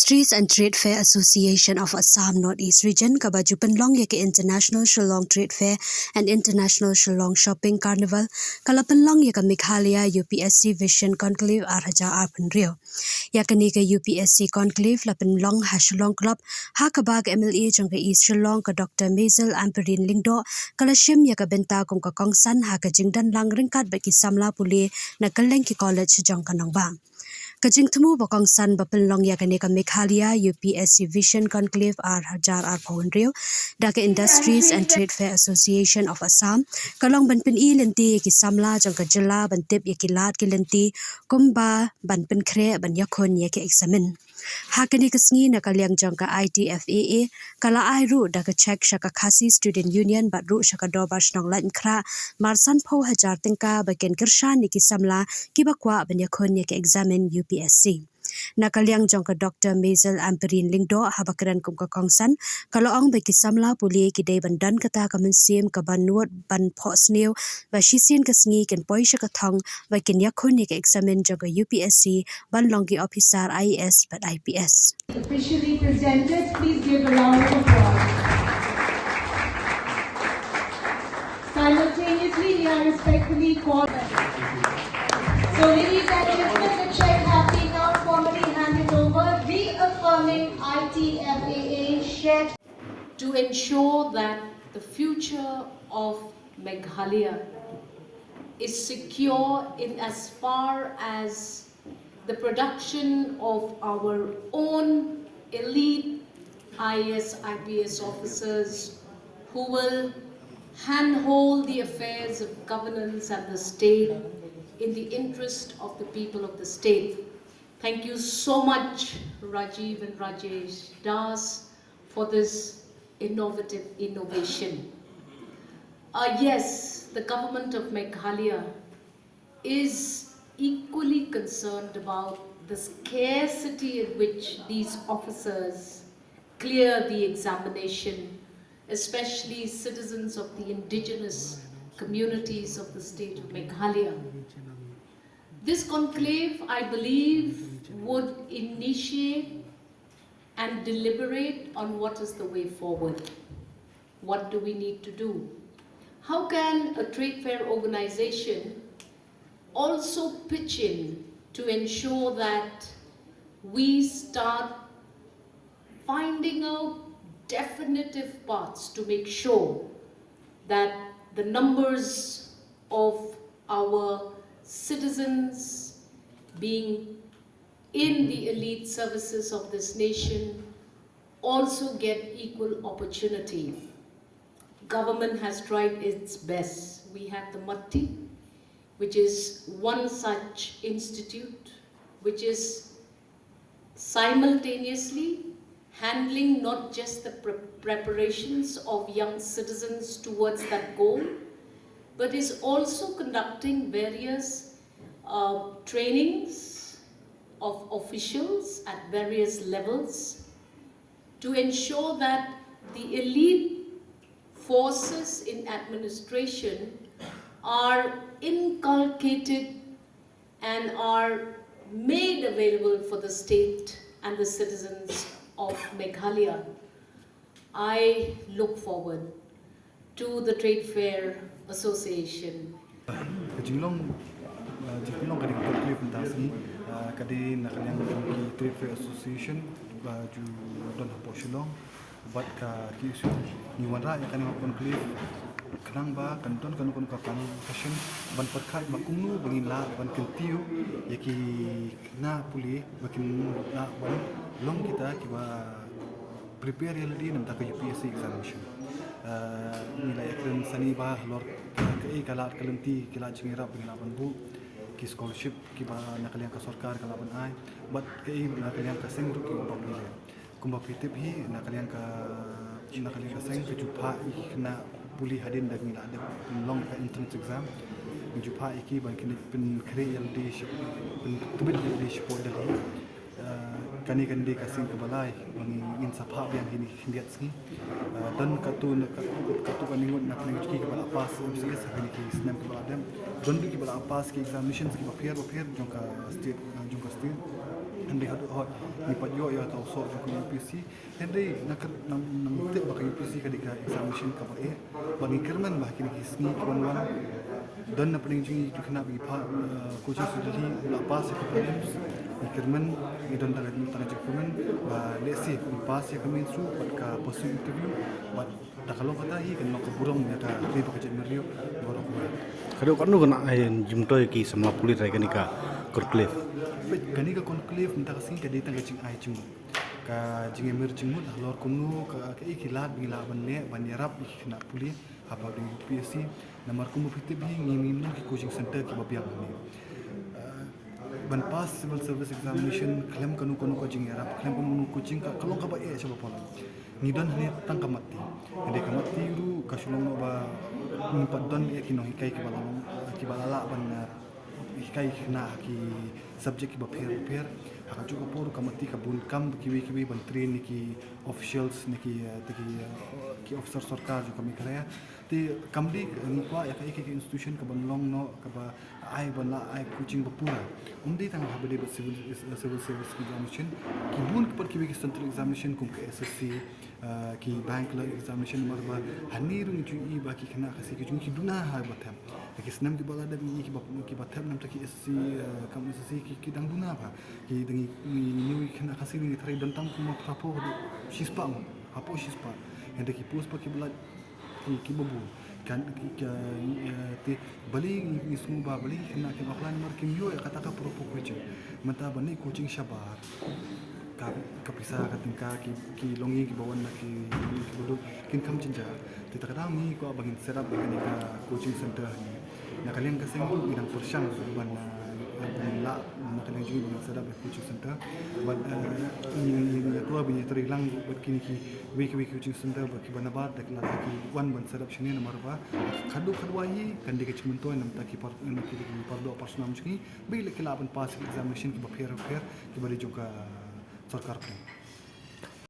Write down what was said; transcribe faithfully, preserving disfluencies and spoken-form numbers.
Industries and Trade Fair Association of Assam North East Region, kaba ju pynlong ïa ka International Shillong Trade Fair and International Shillong Shopping Carnival, ka la pynlong ïa ka Meghalaya U P S C Vision Conclave ar hajar arphew hynriew. Ïa kane ka U P S C Conclave la pynlong ha Shillong Club, ha kaba ka M L A jong ka East Shillong, ka Doctor Maisel Ampareen Lyngdoh, ka la shim ïa ka bynta kum ka kongsan ha ka jingdon lang ryngkat bad ki samla pule na kylleng ki college jong ka nongbah. Ka jingthmu ba kongsan ba pynlong ïa kane ka Meghalaya U P S C Vision Conclave ar hajar arphew hynriew da ka Industries and Trade Fair Association of Assam, ka long ban pyni lynti ïa ki samla jong ka jylla ban tip ïa ki lad ki lynti kumba ban pynkhreh ban ïakhun ïa ki eksamin. Ha kane ka sngi, na ka liang jong ka I T F A A, ka la ai ruh da ka cheque sha ka Khasi Student Union bad ruh sha ka Dorbar Shnong Laitumkhrah mar sanphew hajar tyngka ba kin kyrshan ïa ki samla kiba kwah ban ïakhun ïa ka eksamin U P S C. Na ka liang jong ka Doctor Maisel Ampareen Lyngdoh, haba kren kum ka kongsan, ka la ong ba ki samla pule ki dei ban don kata ka mynsiem kaba nud ban phohsniew, ba shisien ka sngi kin poi sha ka thong, ba kin ïakhun ïa ka eksamin jong ka U P S C ban long ki ophisar I A S bad I P S. Officially presented, please give a round of applause. Simultaneously, we are respectfully called. So, ladies and gentlemen, the cheque has been now formally handed over, reaffirming I T F A A shared to ensure that the future of Meghalaya is secure in as far as the production of our own elite I A S, I P S officers who will handhold the affairs of governance and the state in the interest of the people of the state. Thank you so much, Rajiv and Rajesh Das, for this innovative innovation. Uh, yes, the government of Meghalaya is equally concerned about the scarcity in which these officers clear the examination, especially citizens of the indigenous communities of the state of Meghalaya. This conclave, I believe, would initiate and deliberate on what is the way forward. What do we need to do? How can a trade fair organization also pitch in to ensure that we start finding out definitive paths to make sure that the numbers of our citizens being in the elite services of this nation also get equal opportunity. Government has tried its best. We have the MATTI, which is one such institute, which is simultaneously handling not just the pre- preparations of young citizens towards that goal, but is also conducting various uh, trainings of officials at various levels to ensure that the elite forces in administration are inculcated and are made available for the state and the citizens of Meghalaya. I look forward to the Trade Fair Association. Ka jinglong, uh, jinglong ka dei ka conclave mynta ka sngi, uh, ka dei na ka liang jong ki Trade Fair Association, uh, ju don hapoh Shillong. Bad ka K S U, ngi wanrah ïa kane ka conclave khnang ba kan don kano kano ka conversation ban pyrkhat ba kumno ba ngin lah ban kyntiew ïa ki khynnah pule ba kin lah ban long kita kiba prepare ïa lade na bynta ka U P S C examination. Uh, ngi la ïakren sani ba halor kaei ka lad ka lynti, ki lad jingïarap ba ngin lah ban buh, ki scholarship kiba na ka liang ka sorkar ka lah ban ai, bad kaei na ka liang ka seng ruh kiba bok lade. Kumba phi tip hi, na ka liang ka, na ka liang ka seng ka ju phah ïa ki khynnah pule hadien ba ki la dep pynlong ka entrance exam. Ka ju phah ïa ki ban kin pynkhreh ïa lade sha, pyntbit ïa lade shapoh Delhi. Uh, kane kan dei ka seng kaba lai ba ngi, ngin sa phah biang ha kine ki khyndiat sngi. Uh, don katto, katto, katto katne ngut na pdeng jong ki kiba la pass M C S ha kine ki snem kiba la dep. Don ruh kiba la pass ki examinations kiba pher bapher jong ka state, uh, jong ka state. Hynrei haduh hoi ngi pat ïoh ïa ka u soh jong ka U P S C. Hynrei nga kyrmen, nang tip ba ka U P S C ka dei ka examination kaba eh. Ba ngi kyrmen ba ha kine ki sngi ki ban wan don na pdeng jong ngi ki khynnah ba ki phah coaching sha Delhi, la pass ïa ka prelims. Ngi kyrmen, ngi don tang ka jingkyrmen ba lehse ngi pass ïa ka mains ruh bad ka pursuing interview bad da ka long kata hi kan long ka burom ïa ka ri bad ka jaitbynriew baroh kawei. Ka dei katno ka nang ai jingmyntoi ki samla pule trai kane ka conclave? Peit, kane ka conclave mynta ka sngi ka dei tang ka jingai jingmut, ka jingïamir jingmut halor kumno ka, kaei ki lad ba ngi lah ban leh ban ïarap ïa ki khynnah pule ha pdeng U P S C. Namar kumba phi tip hi, ngi mih ki coaching center kiba biang hangne. Ban pass civil service examination khlem kano kano ka jingïarap, khlem kano kano coaching, ka long kaba eh sha ba palat. Ngi don hangne tang ka mat ti. Hynrei ka mat ti ruh ka shu long ba ngi pat don ïa ki nonghikai kiba la long, kiba la lah ban hikai ki khynnah ha ki subject kiba pher pher. Ha kajuh ka por ka mat ti ka bun kam kiwei kiwei ban train ïa ki officials, ïa ki, ki officer sorkar jong ka Meghalaya. Te kam dei ngi kwah ïa kaei kaei ka institution kaban long noh kaba ai ban lah ai coaching ba pura. Um dei tang haba dei bad civil, civil service examination, ki bun ki pat kiwei ki central examination kum ka S S C, ki bank clerk examination, namar ba hangne ruh ngi ju ïohi ba ki khynnah Khasi ki jong ngi ki duna ha ba thep. Ki snem kiba la dep ngi ïohi kiba thep namar ki S S C, kam S S C ki dang duna ba ki dang ngi, ngi ïohi ki khynnah Khasi ngi tharai don tang kumba phra phew haduh shispah, hapoh shispah. Hynrei ki post ba kiba la ki, kiba bun. Kan ki, ki, eh, te balei ngi, ngi sngew ba balei ki khynnah kim apply namar kim ïoh ïa kata ka proper coaching. Mynta ban leit coaching shabar, ka, ka pisa ka tyngka, ki, ki longïing kiba wan na ki, kiba duk kin kham jynjar. Te ta ka daw ngi kwah ba ngin set up ïa kane ka coaching center hangne. Na ka liang ka seng ruh ngi dang pyrshang ban, eh, ban lah na ka liang jong ngi ban set up ïa coaching center. Bad, eh, ngi, ngi, ngi ïathuh ba ngin ïatrei lang bad kine ki wei ki wei ki coaching center ba kiba nabar da ki lada ki wan ban set up shane namar ba khadduh khadwai hi kan dei ka jingmyntoi namar ki par, ki, ki pardoh parsnam jong ngi ba ki lah ban pass examination kiba pher pher kiba dei jong ka sorkar pdeng.